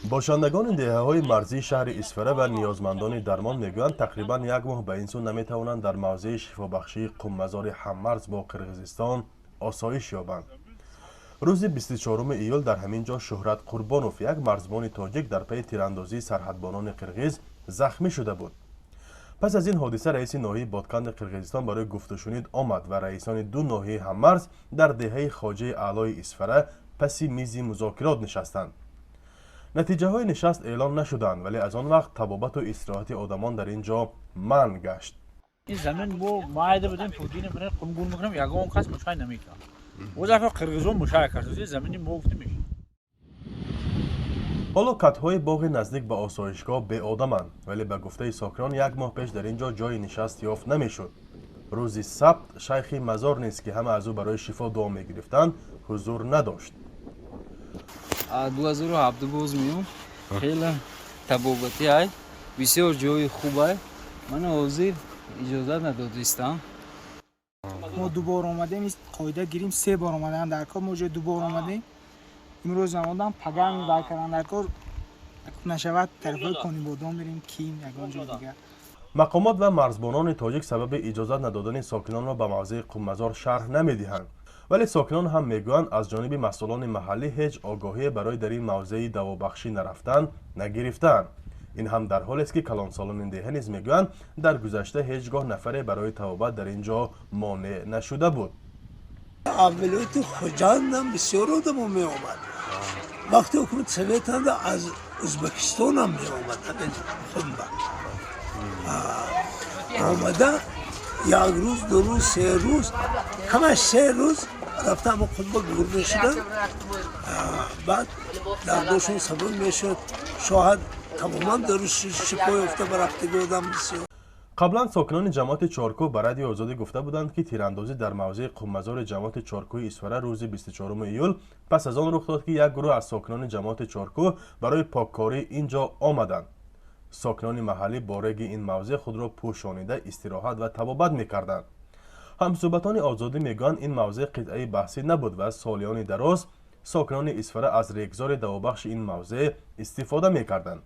Бошандагони деҳаҳои марзии шаҳри Исфара ва ниёзмандони дармон мегӯянд, тақрибан як моҳ ба ин сӯ наметавонанд дар мавзеи шифобахшии Қуммазори ҳаммарз бо Қирғизистон осоиш ёбанд. Рӯзи 24 июл дар ҳамин ҷо Шӯҳрат Қурбонов, як марзбони тоҷик, дар пайи тирандозии сарҳадбонони қирғиз захмӣ шуда буд. Пас аз ин ҳодиса раиси ноҳияи Ботканди Қирғизистон барои гуфтушунид омад ва раисони ду ноҳияи ҳаммарз дар деҳаи Хоҷаи Аълои Исфара паси мизи музокирот нишастанд. Натиҷаҳои нишаст эълон нашуданд, вале аз он вақт табобату истироҳати одамон дар ин ҷо манъ гашт. Ин замин мо майда будем, пудина будем, қумгул мекунем, ягон кас мушай намекард. Озафа қирғизон мушай кард, замини мо гуфта мешид. Ҳоло катҳои боғи наздик ба осоишгоҳ беодаманд, вале ба гуфтаи сокинон, як моҳ пеш дар ин ҷо ҷои нишаст ёфт намешуд. Рӯзи сабт шайхи мазор низ, ки ҳама аз ӯ барои шифо дуо мегирифтанд, ҳузур надошт. 2017 боз меом. Хеле табобатӣ ай, бисёр ҷои хуб ай. Мана ҳозир иҷозат надодистам. Мо ду бор омадем, қоида гирим, се бор омадан дар кор. Мо ҷои ду бор омадем, имрӯз омадам, пагам вай кардан дар кор нашавад, тарафҳои Конибодом мерем, ким ягон ҷои дигар. Мақомот ва марзбонони тоҷик сабаби иҷозат надодани сокинонро ба мавзеи Қуммазор шарҳ намедиҳанд, вале сокинон ҳам мегӯянд, аз ҷониби масъулони маҳаллӣ ҳеҷ огоҳие барои дар ин мавзеи давобахшӣ нарафтан нагирифтаанд. Ин ҳам дар ҳолест, ки калонсолони деҳа низ мегӯянд, дар гузашта ҳеҷ гоҳ нафаре барои табобат дар ин ҷо монеъ нашуда буд. Вилояти Хуҷандам бисёр одамо меомад. Вақти ҳукумати Советанда аз Ӯзбекистонам меомад. Хумба омада, як рӯз, 2 рӯз, 3 рӯз, камаш 3 рӯз рафта, ама қумба гур мешуданд. Баъд дардошон сабук мешуд, шоҳад тамоман дару шифо ёфта ба рафтаги одам бисёр. Қаблан сокинони ҷамоати Чоркӯҳ ба Радиои Озодӣ гуфта буданд, ки тирандозӣ дар мавзеи Қуммазори ҷамоати Чоркӯҳи Исфара рӯзи 24 июл пас аз он рух дод, ки як гурӯҳ аз сокинони ҷамоати Чоркӯҳ барои поккории ин ҷо омаданд. Сокинони маҳаллӣ бо реги ин мавзеъ худро пӯшонида, истироҳат ва табобат мекарданд. Ҳамсӯҳбатони Озодӣ мегӯянд, ин мавзеъ қитъаи баҳсӣ набуд ва солиёни дароз сокинони Исфара аз регзори давобахши ин мавзеъ истифода мекарданд.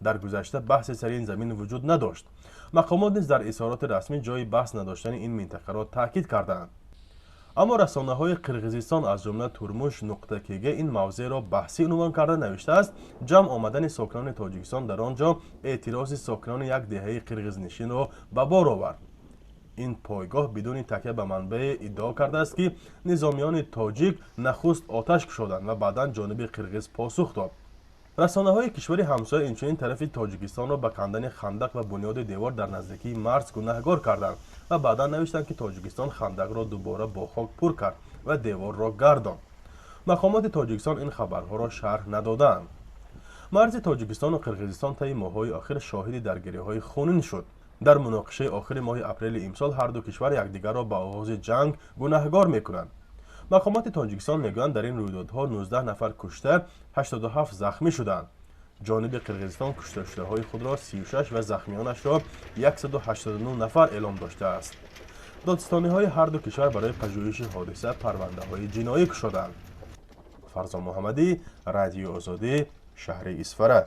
Дар гузашта баҳси сари ин замин вуҷуд надошт. Мақомот низ дар изҳороти расмӣ ҷои баҳс надоштани ин минтақаро таъкид кардаанд. Аммо расонаҳои Қирғизистон, аз ҷумла Турмуш нуқта кг, ин мавзеъро баҳсӣ унвон карда, навиштааст, ҷамъ омадани сокинони Тоҷикистон дар он ҷо эътирози сокинони як деҳаи қирғизнишинро ба бор овард. Ин пойгоҳ бидуни такя ба манбаъе иддао кардааст, ки низомиёни тоҷик нахуст оташ кушоданд ва баъдан ҷониби қирғиз посух дод. Расонаҳои кишвари ҳамсоя инчунин тарафи Тоҷикистонро ба кандани хандақ ва бунёди девор дар наздикии марз гунаҳгор карданд ва баъдан навиштанд, ки Тоҷикистон хандақро дубора бо хок пур кард ва деворро гардонд. Мақомоти Тоҷикистон ин хабарҳоро шарҳ надодаанд. Марзи Тоҷикистону Қирғизистон таи моҳҳои охир шоҳиди даргириҳои хунин шуд. Дар муноқишаи охири моҳи апрели имсол ҳарду кишвар якдигарро ба оғози ҷанг гунаҳгор мекунанд. Мақомоти Тоҷикистон мегӯянд, дар ин рӯйдодҳо 19 нафар кушта, 87 захмӣ шуданд. Ҷониби Қирғизистон кушташудаҳои худро 36 ва захмиёнашро 189 нафар эълом доштааст. Додситониҳои ҳарду кишвар барои пажӯҳиши ҳодиса парвандаҳои ҷиноӣ кушоданд. Фарзон Муҳаммадӣ, Радиои Озодӣ, шаҳри Исфара.